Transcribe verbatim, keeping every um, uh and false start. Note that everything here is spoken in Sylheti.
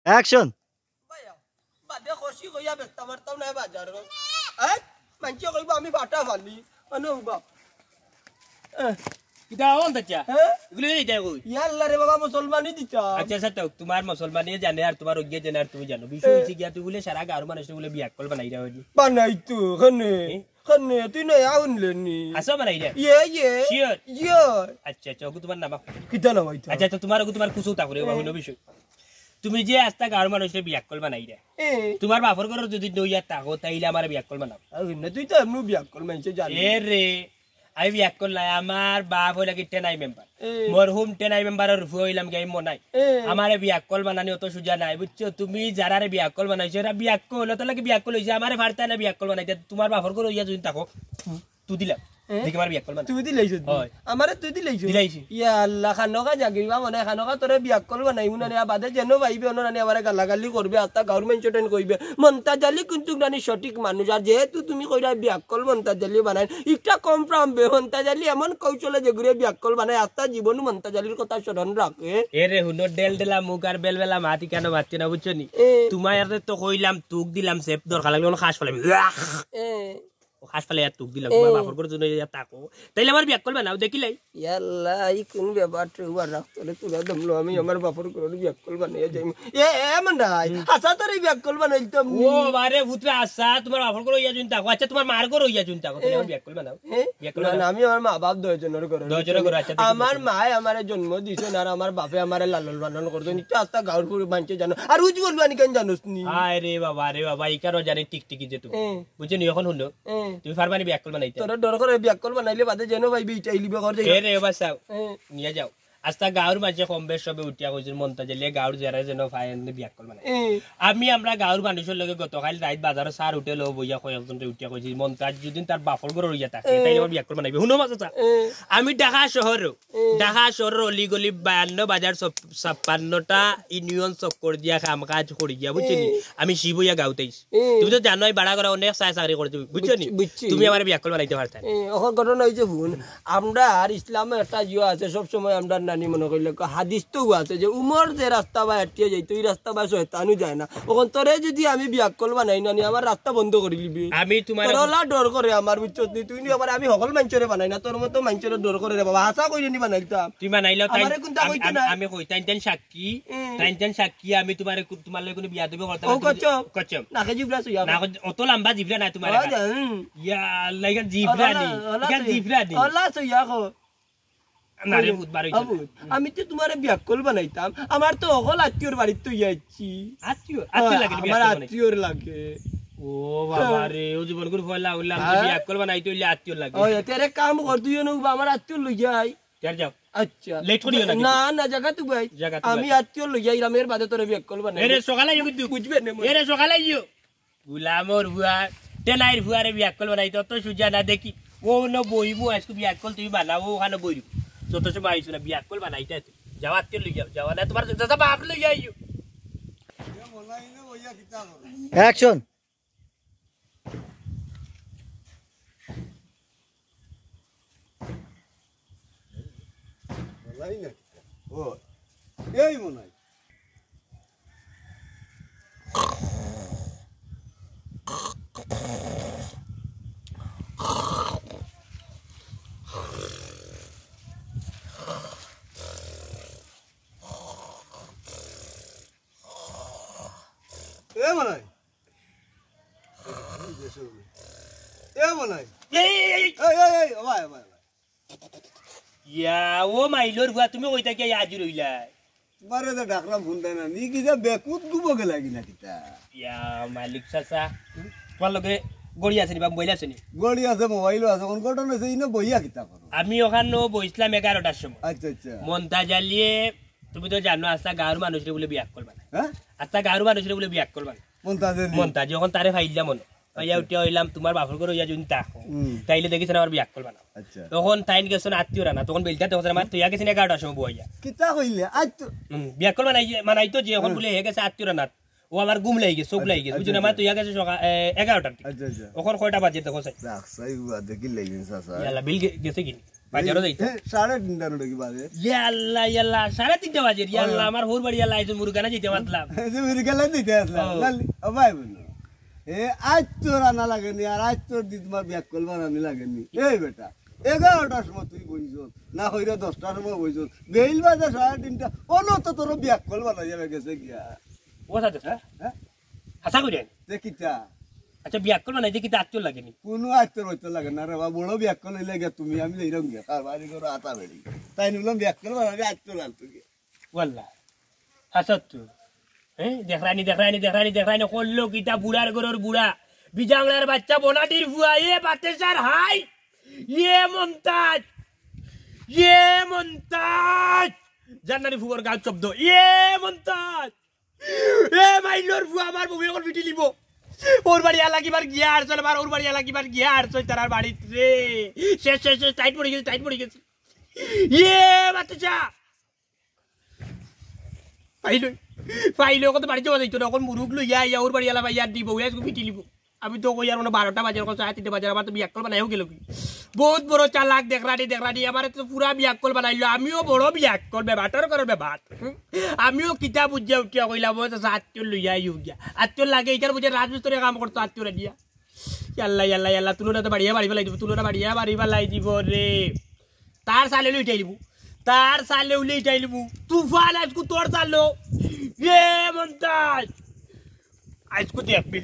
অ্যাকশন। বাদে খসি কইয়া বেচতাম পারতাম না বাজার। হ্যাঁ? মানষে কইবো আমি ফাটা ফালি। মানে বাপ। এহ। কিতা অন চাচা? হ্যাঁ? এগুলো এই দেয় কই? ইয়া আল্লাহ রে বাবা, মুসলমানি দিতাম। আচ্ছা, আচ্ছা, তো তোমার মুসলমানি জানে আর তোমার ওগিয়ে জানে আর তুমি জানো। বিষয় এ। হইছে গিয়া তুই বলে সারা গাঁওর মানুষরে বলে বিয়াক্কল বানাই দেওয়া হইলি। বানাইতো, কেনে? এ? কেনে? তুই না আউন লেনি। আসো বানাই দে। ইয়ে, ইয়ে। Sure? ইয়ে। আচ্ছা, আচ্ছা, ওগু তোমার নামা। কিতা নামাইতো? আচ্ছা, আচ্ছা, তোমার ওগু তোমার কুসুতা করে, এ। অন্য বিষয়। তুমি যে আস্তা গাঁওর মানুষরে বিয়াক্কল বানাই দে। এ। তোমার বাপর ঘরর যদি নইয়া থাকো, তাইলে আমারে বিয়াক্কল বানাও। আর না, তুই তো এমনি বিয়াক্কল মানষে জানে। এ রে, আমি বিয়াক্কল নাই, আমার বাপ হইলা কি টেনাই মেম্বার। এ। মরহুম টেনাই মেম্বারর ফুয়া হইলাম কি আমি মনাই। এ। আমারে বিয়াক্কল বানানি অত সুজা নাই, বুঝছো? তুমি যারারে বিয়াক্কল বানাইছো, এরা বিয়াক্কল, অত লাগে বিয়াক্কল হইছে, আমারে ফারতা না বিয়াক্কল বানাইতে, তোমার বাপর ঘর হইয়া যদি থাকো, তু দিলাম। এ? দেখি আমার বিয়াক্কল বানাও। তুই দিলাইছ? হয়। আমারে তুই দিলাইছ? দিলাইছি। ইয়া আল্লাহ, খানোকা জাগির বা মনে খানোকা তোরে বিয়াক্কল বানাইমু না রে, বাদে যেন ভাইবে অন্য নানি আমারে গালাগালি করবে, আস্তা গাঁওর মানষে টেন কইবে। মন্তাজ আলী কিন্তু নানি সঠিক মানুষ, আর যেহেতু তুমি কইরা বিয়াক্কল মন্তাজ আলী বানাই, একটা কম প্রাম বে মন্তাজ আলী এমন কৌশলে যে ঘুরে বিয়াক্কল বানাই, আস্তা জীবন মন্তাজ আলীর কথা স্মরণ রাখে। এ রে হুনো, ডেল ডেলা মুখ আর বেলবেলা মাতি কেন মাতি না, বুঝছো নি? এ। তোমার তো কইলাম, তুক দিলাম, সেপ দরকার লাগলে অনো খাস ফালাই। এ। ও খাস ফালাই আর তুক দিলাম, এ। তোমার বাপর ঘর যদি ইয়া থাকো, তাইলে আমার বিয়াক্কল বানাও, দেখিলাই। ইয়াল্লা, ই কোন ব্যাপার রে? উবার রাখতো রে, তুরা দমলো, আমি আমার বাপর ঘর বিয়াক্কল বানাইয়া যাইমু। এ, এ, মন্তাজ, হুম। হাছা তোরে বিয়াক্কল বানাইতাম নি। ও বারে, পুতরা হাছা, তোমার বাপর ঘর হইয়া যদি থাকো, আচ্ছা, তোমার মার ঘর হইয়া যদি থাকো, তাইলে এ। আমার বিয়াক্কল বানাও। এ? বিয়াক্কল না, বানাও। না, আমি আমার মা বাপ দুইজনর ঘর। দুইজনর ঘর, আচ্ছা, ঠিক আছে। আমার মায়ে আমারে জন্ম দিছইন, আর আমার বাপে আমারে লালন পালন করছইন। ইটা আস্তা গাঁওর পুরো মানষে জানো। আর উজ বলবো আনি কেন জানোস নি? আয় রে বাবা, রে বাবা, ইকারও জানি টিকটিকি যে তুমি। এ। বুঝছো নি, এখন হুনো। এ। তুমি পারবা নি বিয়াক্কল বানাইতে? তোরে ডর করে বিয়াক্কল বানাইলে বাদে যেন ভাইবে ইটাই লিবে ঘর যাই। এ রে বাবা, চাও। এ। নিয়া যাও। আস্তা গাঁওর মাঝে কম বেশ সবে উঠিয়া কইছইন, মন্তাজ আলী গাঁওর যেরা যেন পায় এনে বিয়াক্কল বানাই। এ। আমি আমরা গাঁওর মানুষর লগে গতকাল রাইত বাজারো চার হোটেলো বইয়া কয়েকজনরে উঠিয়া কইছি, মন্তাজ যদি তার বাপর ঘর হইয়া থাকে, এ। তাইলে আমার বিয়াক্কল বানাইবে। হুনো মাছ চাচা, এ। আমি ঢাকা শহরও, এ। ঢাকা শহরর অলিগলি বায়ান্ন বাজার সব ছাপ্পান্নটা ইউনিয়ন চক্কর দিয়া কাম কাজ করি গিয়া, বুঝছো নি? এ। আমি শিবইয়া গাঁওত আইছি। এ। তুমি তো জানোই, বাড়া করা অনেক চায় চাকরি করতে, বুঝছো নি? বুঝছি, বুঝছি। তুমি আমারে বিয়াক্কল বানাইতে পারতায়। এ, অখন ঘটনা হইছে হুন, আমরা আর ইসলামে একটা ইয়ে আছে, সব সময় আমরা নানি মনে করিলে ক-, হাদিস তো আছে যে উমর যে রাস্তা বায় আটিয়া যাইতো, এই রাস্তা বায় শয়তানও যায় না। অখন তোরে যদি আমি বিয়াক্কল বানাই না নি, আমার রাস্তা বন্ধ করি লিবি। আমি তোমার তোর ওলা ডর করে আমার, বুঝছস নি? তুই নি আবার আমি হকল মানষরে বানাই না, তোর মতো মানষরে ডর করে রে বাবা। হাছা কইরে নি বানাইতাম। তুই বানাইলেও তাই আমারে কোনটা আমি, কইতে আমি, না। আমি কই, তাইন তাইন সাক্ষী, এ। তাইন তাইন সাক্ষী, আমি তোমারে কো-, তোমার লগে কোনো বিয়াদবি করতাম ও না, তুমি কচ্চম। যদি, কচ্চম। নাকে জিবরা সইয়া না, কো। অত লম্বা জিবরা নাই তোমার ও, এখান। জান। ইয়া আল্লাহ, এখান জিবরা ওলা, নি, ওলা এখান সইয়া। জিবরা নি। ওলা সইয়া কো। না রে, বুধবার হইছে না। বাবু, আমি তো তোমারে বিয়াক্কল বানাইতাম, আমার তো অকল আত্মীয়র বাড়িত তো আইছি। আত্মীয়? আত্মীয় লাগে নি আমার বিয়াক্কল বানাইতে? আত্মীয়র লাগে। ও বাবা রে, ও জীবন করে ফলা উল্লা, আমি তো হ্যাঁ? বিয়াক্কল বানাইতে হইলে আত্মীয় লাগে। ওই, তেরে কাম কর, তুই অনু আমার আত্মীয় লই যাই। যার যাও। আচ্ছা। লেট করিও না কিন্তু। না, না, জাগা তো ভাই। জাগা তো আমি ভাই। আত্মীয় লইয়া ইরামের বাদে তোরে বিয়াক্কল বানাই। এরে সকালে আইও কিন্তু। বুঝবে নে মনে। এরে সকালে আইও। গুলামর ফুয়া, টেনাইর ফুয়ারে বিয়াক্কল বানাইতে অত সুজা না দেখি। ও ন বইমু আজকে বিয়াক্কল তুমি বানাও, ওখানে বইমু। যত সময় আইছো না বিয়াক্কল বানাইতে আছে। যাও আত্মীয় লই যাও, যাও না তোমার দাদা বাপ লই আইও। অ্যাকশন। বলাই না। ও, এই মনে হয়। এ মনে হয়। এ মনে হয়। এই, এই, এই, এই। এই, এই, এই, ও ভাই, ও ভাই, ও ভাই। ইয়া, ও মাইলর ফুয়া, তুমি কইতা কি আজি রইলা? তোমারে তো ডাকলাম ফোন দেয় না। নি কিতা বেকুত গুবো গেলা কি না কিতা? ইয়া, মালিক চাচা, তোমার লগে গড়ি আছে নি বা মোবাইল আছে নি? গড়ি আছে, মোবাইলও আছে। কোন ঘটনা আছে? ইনো বইয়া কিতা করো? আমি ওখানো বইছিলাম এগারোটার সময়। আচ্ছা, আচ্ছা। মন্তাজ আলিয়ে, তুমি তো জানো, আস্তা গাঁওর মানুষরে বলে বিয়াক্কল বানায়। হ্যাঁ? আস্তা গাঁওর মানুষরে বলে বিয়াক্কল বানায়। মন্তাজ আলী। মন্তাজ, যখন তারে ফাইলাম মনো। পাইয়া আচ্ছা। উঠিয়া অইলাম, তোমার বাপর ঘর অইয়া যদি থাকো, হুম। তাইলে দেখিস না আমার বিয়াক্কল বানাও। আচ্ছা। তখন তাইন গেছো না আত্মীয় রানা, তখন বেলটা দেখো আমার তো ইয়া গেছে না এগারোটার সময় বইয়া। কিতা কইলে? আজ তো হুম, বিয়াক্কল বানাই, বানাইতো যে এখন হুম। বলে হে গেছে আত্মীয় রানা। ও আমার ঘুম লাগি গেছে, চোখ আচ্ছা, লাগি গেছে, আচ্ছা, বুঝছো না? আমার আচ্ছা। তো ইয়া গেছে সকাল, এ, এগারোটার দিকে। আচ্ছা, আচ্ছা। এখন কয়টা বাজে দেখো চাই। রাখছাই উবা দেখি লাগি চাচা। ইয়ালা, বিল গে-, গেছে কি? বাজারও যাইতে। সাড়ে তিনটার ওটা কি বাজে? ইয়া আল্লাহ, ইয়া আল্লাহ, সাড়ে তিনটা বাজে। ইয়া আল্লাহ, আমার হৌর বাড়ি আল্লাহ আইছে, মুরগা না যেতে পারলাম। এই যে মুরগা লাই দিতে আসলাম। ও। লাল-, ও ভাই বন্ধু, এ আজ তোর আনা লাগেনি, আর আজ তোর দি তোমার বিয়াক্কল বানানি লাগেনি। এই বেটা, এগারোটার সময় তুই বইছ না, হইরা দশটার সময় বইছ, বেইল বাজে সাড়ে তিনটা, অনো তো তোর বিয়াক্কল বানাই যাবে গেছে গিয়া। ও সাথে, হ্যাঁ? হ্যাঁ? হাসা করে। তে কিতা? আচ্ছা, বিয়াক্কল বানাইতে কিতা আত্তর লাগে নি? কোনো আত্তর হইতে লাগে না রে বা, বড় বিয়াক্কল হইলে গিয়া তুমি আমি যাইরাম গিয়া, কারবারি করো আটা বেড়ি। তাই নিলাম বিয়াক্কল বানাবে আত্তর আনতো গিয়া। ওয়াল্লা, হাসত তো। হ্যাঁ, দেখরানি, দেখরানি, দেখরানি, দেখরানি, করলো কিতা বুড়ার ঘরর বুড়া। বিজাংলার বাচ্চা বনাটির ফুয়া, এ বাতেশার হাই। এ মন্তাজ। এ মন্তাজ। জান্নারি ফুবর গাছ শব্দ। এ মন্তাজ। এ মাইলোর ফুয়া আমার বউ এখন পিটি লিব। ওর বাড়ি আলা কিবার গিয়া আর চলে, আমার ওর বাড়ি আলা কিবার গিয়া আর চলে, তার বাড়িত রে। শেষ, শেষ, শেষ, টাইট পড়ে গেছে, টাইট পড়ে গেছে। এ বাতেশা। পাইলই, পাইলই, কত বাড়ি যাওয়া যাইতো না, এখন মুরুগ লইয়া আইয়া ওর বাড়ি আলা ভাই আর দিব, ওই আজকে পিটি লিব। আমি তো কই আর মানে বারোটা বাজার, কত সাড়ে তিনটা বাজার, আমার তো বিয়াক্কল বানাইও গেল কি। বহুত বড় চালাক দেখরানি, দেখরানি, আমার তো পুরা বিয়াক্কল বানাইলো, আমিও বড় বিয়াক্কল, বেবাটার করে বেবাট। হুম? আমিও কিতা বুঝিয়া উঠিয়া কইলাম, ওই তো আত্তর লইয়া আইও গিয়া। আত্তর লাগে, এটার বুঝে রাজমিস্ত্রি কাম করতো আত্তর দিয়া। ইয়াল্লা, ইয়াল্লা, ইয়াল্লা, তুলনা তো বাড়িয়া বাড়ি ফেলাই দিব, তুলনা বাড়িয়া বাড়ি ফেলাই দিব রে। তার সালে লই উঠাই দিব, তার সালে উলে উঠাই দিব। তুফান আজকু তোর সালো। এ মন্তাজ, আজকু দেখবি।